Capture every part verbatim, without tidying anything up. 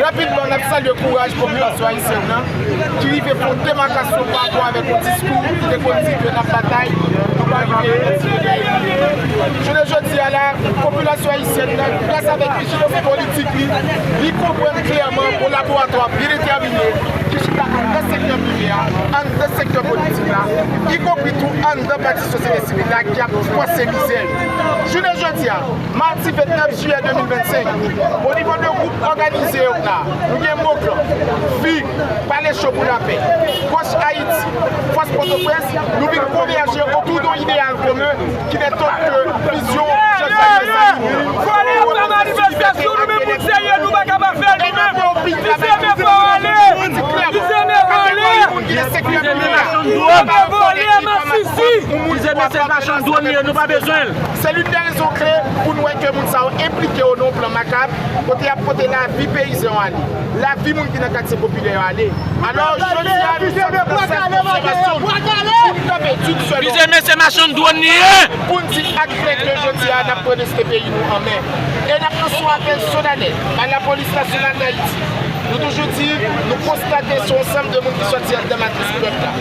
Rapidman, n ap salye kouraj popilasyon ayisyèn nan ki rive fè yon demakasyon pa rapò avèk yon diskou ki te konn di ke n ap batay, nou pa rive identifye dèyè li. Jounen jodi a la, popilasyon ayisyèn nan, gras avèk vijilans politik li, li konprann klèman yon laboratwa byen detèmine ki chita anndan sektè prive a, anndan sektè politik la, ikonpri tou anndan pati sosyete sivil la ki ap panse mizè yo. Jounen jodi a, madi vennèf jiyè de mil vennsenk, onivo de gwoup òganize yo la, nou gen Moklan, Fig, Pale Cho pou Lapè, Fòs Ayiti, Fòs Pòtoprens, nou vin konvèje otou de yon ideyal komen ki nèt òt ke vizyon Joseph Dessalines. Vòlè ap fè manifestasyon, nou menm moun serye, nou pa ka pa fè l nou menm. Fizeme fò ale! Fizeme fò ale! Fizeme machann dwòn! Fizeme se machann dwòn li ye, nou pa bezwen l. Se l'une des raisons clés pou n wè ke moun sa yo enplike yo nan yon plan makab, kote y ap pote lavi peyizan yo ale, lavi moun ki nan katye popilè yo ale. Alò, jodi a, nou sòti nan sèl konfèmasyon pou n kanpe d'une seule voix. Fizeme se machann dwòn li ye! Pou n di ak klè ke jodi a, n ap pran desten peyi nou an men. E n ap lanse yon apèl solanèl bay Lapolis Nasyonal d Ayiti. Nou toujou di, nou konstate se yon ansanm de moun ki sòti anndan matris pèp la.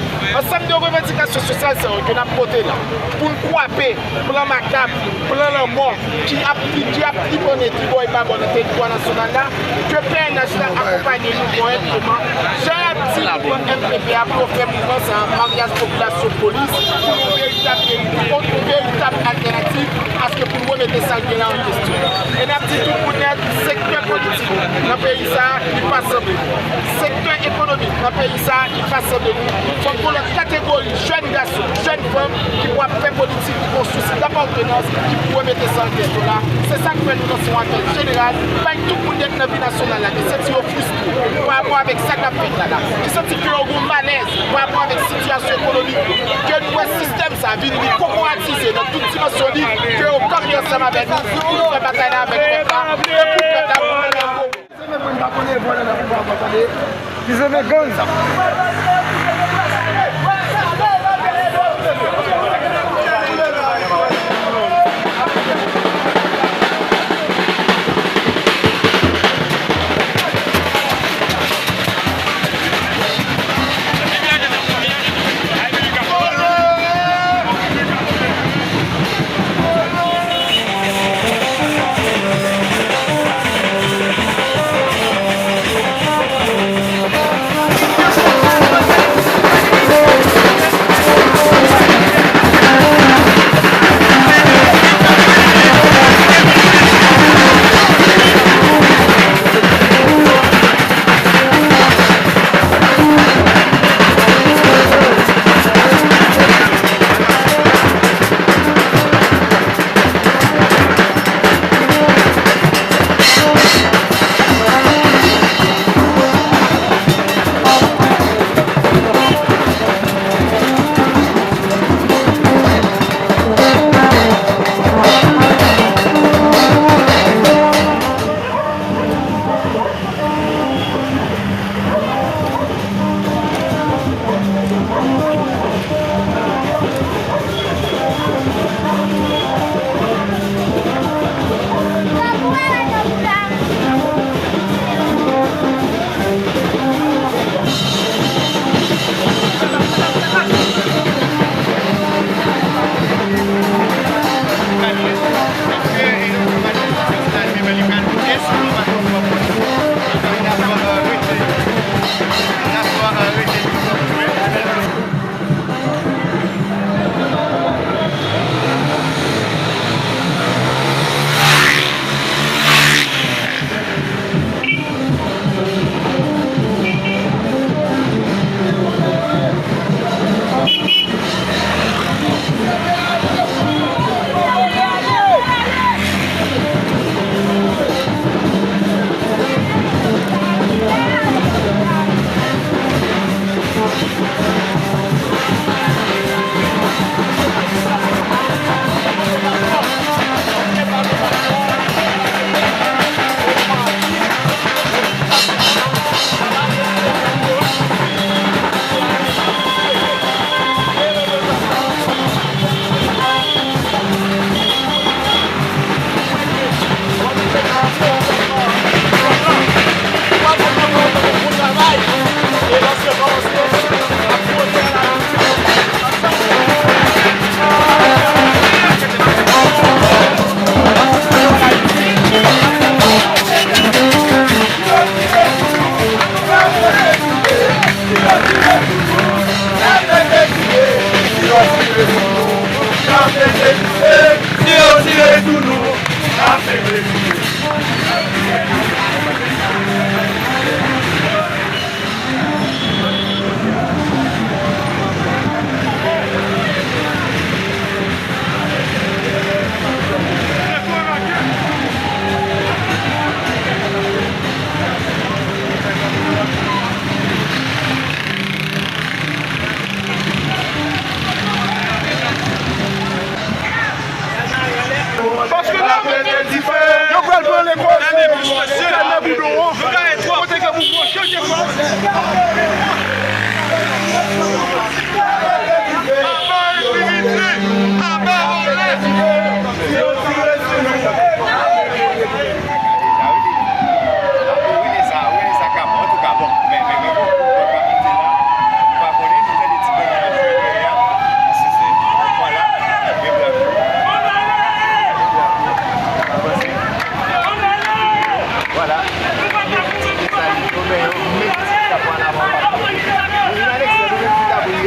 Ansanm de revandikasyon sosyal sa yo ke n ap pote la pou n kwape plan makab, plan lanmò ki ap, ki ap triponnen tribò e babò nan teritwa nasyonal la, ke P N H la akonpaye nou kòrèkteman. Jan y ap di mouvman M P P a pou yo fè mouvman sa a, maryaj popilasyon polis, pou yon veritab, yon veritab altènativ, paske pou n remete sa k gen la an kesyon. E n ap di tout moun nèt, sektè politik nan peyi sa a, li pa sanble nou. Sektè ekonomik nan peyi sa a, li pa sanble nou. Fòk gon lòt kategori, jèn gason, jèn fanm, ki pou ap fè politik, ki gon sousi dapatenans, ki pou remete sa an kesyon la. Se sa k fè nou lanse yon apèl jeneral bay tout moun nèt nan vi nasyonal la, ki santi yo fristre pa rapò avèk sa k ap fèt la la, ki santi ke yo gon malèz pa rapò avèk sitiyasyon ekonomik yo, ke nou wè sistèm sa vin li kokoratize nan tout dimansyon li, ke yo kanpe ansanm avèk nou pou fè batay la avèk pèp la, e pou pèp la, pou pèp la. Fizeme gang.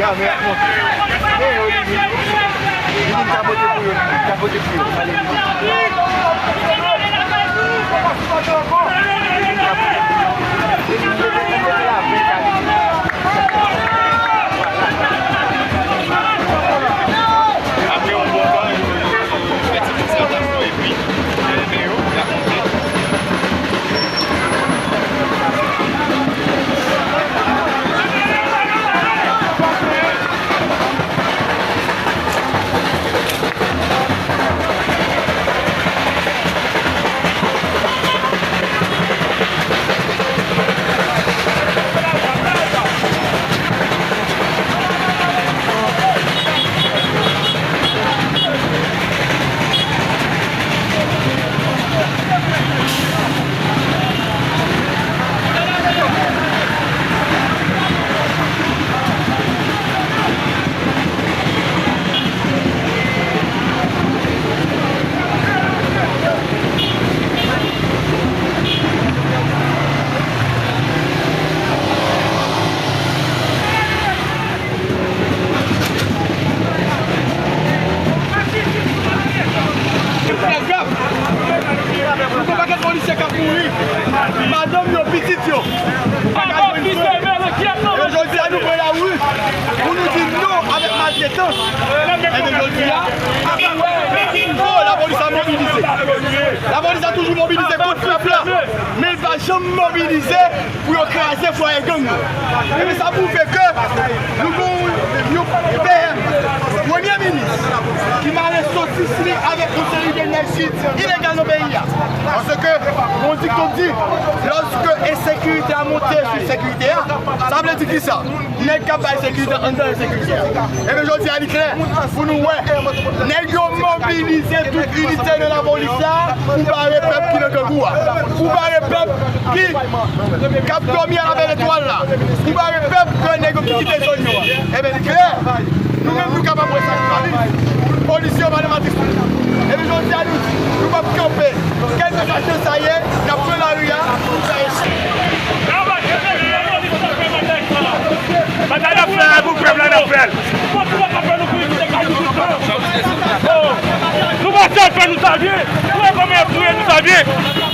Men y ap monte. Men yo, li vin. Li vin ka pote pou yo, li vin ka pote pou yo. Ale, li vin. Li vin pote pou yo, la, men ka vin. Apre yon bon tan, yo fè ti konsa, epi, men yo, y ap monte. Trè grav. Nou gen yon pakèt polisye k ap mouri. Madanm yo, pitit yo. Pa ka jwenn swen. E jodi a, nou pran lari pou nou di non avèk maltretans. Ebyen, jodi a, oh, lapolis la mobilize. Lapolis la toujou mobilize kont pèp la. Men l pa janm mobilize pou yo kraze fwaye gang yo. Ebyen, sa pwouve ke nou gen yon P M, premye minis, ki mare sosis li avèk yon seri de nèg ki ilegal nan peyi a. Paske, yon dikton di, lòske ensekirite a monte sou sekirite a, sa vle di kisa? Nèg k ap bay sekirite anndan ensekirite a. Ebyen, jodi a, li klè pou nou wè. Nèg yo mobilize tout inite nan lapolis la pou bare pèp ki nan grangou a. Pou bare pèp ki, k ap dòmi a la bèl etwal la. Pou bare pèp ke nèg yo ki kite zòn yo a. Ebyen, li klè. Nou menm, nou kapab wè sa ki pale. Polisye yo pa nan matris. Ebyen, jodi a, nou di, nou p ap kanpe. Kèlkeswa jan sa ye, n ap pran lari a. Batay n ap fè a pou pèp la, n ap fè l. Nou pa sèl fè nou sa byen. Nou wè kòman y ap touye nou sa byen.